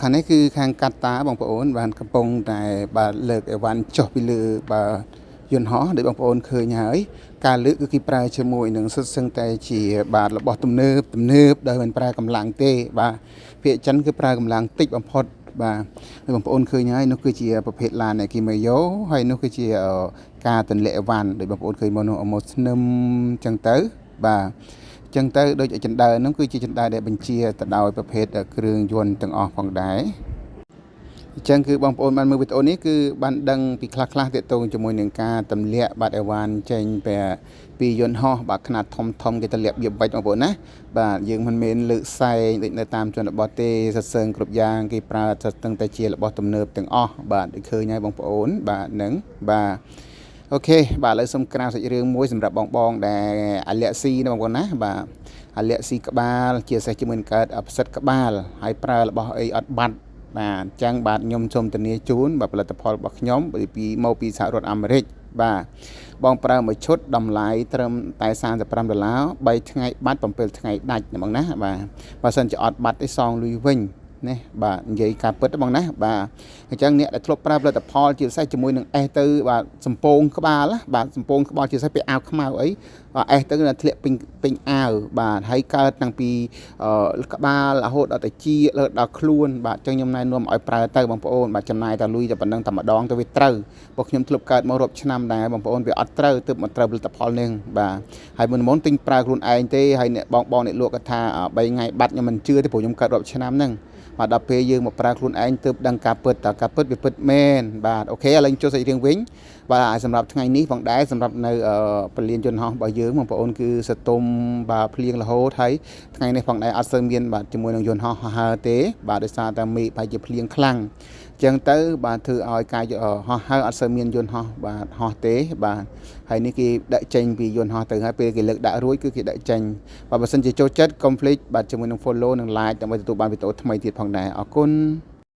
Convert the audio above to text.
ខាងនេះគឺខាងកាត់តាបងប្អូន បានកំពុងតែបាទលើកអីវ៉ាន់ចុះពីលើបាទយន្តហោះដែលបងប្អូនឃើញហើយការលើកគឺគេប្រើជាមួយនឹងសុទ្ធសឹងតែជាបាទរបស់ទំនើបទំនើបដោយមិនប្រើកម្លាំងទេបាទភាគចិនគឺប្រើកម្លាំងតិចបំផុតបាទហើយបងប្អូនឃើញហើយនោះគឺជាប្រភេទឡាននៃគីមេយ៉ូហើយនោះគឺជាការទម្លាក់អីវ៉ាន់ដោយបងប្អូនឃើញមកនោះមកស្នឹមចឹងទៅបាទចឹងទៅដូចចិនដើហ្នឹងគឺជាចិនដើដែលបញ្ជាទៅដោយប្រភេទគ្រឿងយន្តទាំងអស់ផងដែរអញ្ចឹងគឺបងប្អូនបានមើលវីដេអូនេះគឺបានដឹងពីខ្លះខ្លះទាក់ទងជាមួយនឹងការទម្លាក់បាទអីវ៉ាន់ចេញពីយន្តហោះបាទខ្នាតធំធំគេទម្លាក់វាបាច់បងប្អូនណាបាទយើងមិនមែនលើកសែងដូចនៅតាមជនបទទេសសឹងគ្រប់យ៉ាងគេប្រើសឹងតែជារបស់ទំនើបទាំងអស់បាទដូចឃើញហើយបងប្អូនបាទនឹងបាទ OK បាទឥឡូវសូមក្រាបសាច់រឿងមួយសម្រាប់បងបងដែលអាឡែស៊ីណាបងប្អូនណាបាទអាឡែស៊ីក្បាលជាពិសេសជាមួយនឹងកើតផ្សិតក្បាលហើយប្រើរបស់អីអត់បាត់បាទអញ្ចឹងបាទខ្ញុំសូមធានាជូនបាទផលិតផលរបស់ខ្ញុំពីមកពីសហរដ្ឋអាមេរិកបាទបងប្រើមួយឈុតតម្លៃត្រឹមតែ35ដុល្លារ3ថ្ងៃបាត់7ថ្ងៃដាច់ណាបងណាបាទបើសិនជាអត់បាត់ទេសងលុយវិញណាបាទនិយាយការពិតបងណាបាទអញ្ចឹងអ្នកដែលធ្លាប់ប្រើផលិតផលជាពិសេសជាមួយនឹងអេសទៅបាទសំពងក្បាលបាទសំពងក្បាលជាពិសេសពេលអាវខ្មៅអីអេសទៅធ្លាក់ពេញពេញអាវបាទហើយកើតតាំងពីក្បាលរហូតដល់ទៅជារហូតដល់ខ្លួនបាទអញ្ចឹងខ្ញុំណែនាំឲ្យប្រើទៅបងប្អូនបាទចំណាយតែលុយតែប៉ុណ្្នឹងតែម្ដងទៅវាត្រូវពួកខ្ញុំធ្លាប់កើតមករាប់ឆ្នាំដែរបងប្អូនវាអត់ត្រូវទើបមកត្រូវផលិតផលនឹងបាទហើយមុនមុនទិញប្រើខ្លួនឯងទេហើយអ្នកបងបងអ្នកលក់គាត់ថា3ថ្ងៃបាត់ខ្ញុំមិនជឿទេព្រោះខ្ញុំកើតរាប់ឆ្នាំហ្នឹងបាទដល់ពេលយើងមកប្រើខ្លួនឯងទើបដឹងការពិតតើការពិតវាពិតមែនបាទ OK ឥឡូវចូលសាច់រឿងវិញបាទសម្រាប់ថ្ងៃនេះផងដែរសម្រាប់នៅពលានយន្តហោះរបស់យើងបងប្អូនគឺសតុំបាទភ្លៀងរហូតហើយថ្ងៃនេះផងដែរអត់សូវមានបាទជាមួយនឹងយន្តហោះហើរទេបាទដោយសារតែមេឃប្រហែលជាភ្លៀងខ្លាំងចឹងទៅបាទធ្វើឲ្យការហោះហើរអត់សូវមានយន្តហោះបាទហោះទេបាទហើយនេះគេដាក់ចេញពីយន្តហោះទៅហើយពេលគេលើកដាក់រួចគឺគេដាក់ចេញបាទបើសិនជាចូលចិត្តកុំភ្លេចបាទជាមួយនឹង follow និង like ដើម្បីទទួលបានវីដេអូថ្មីទៀតផងដែរអរគុណ។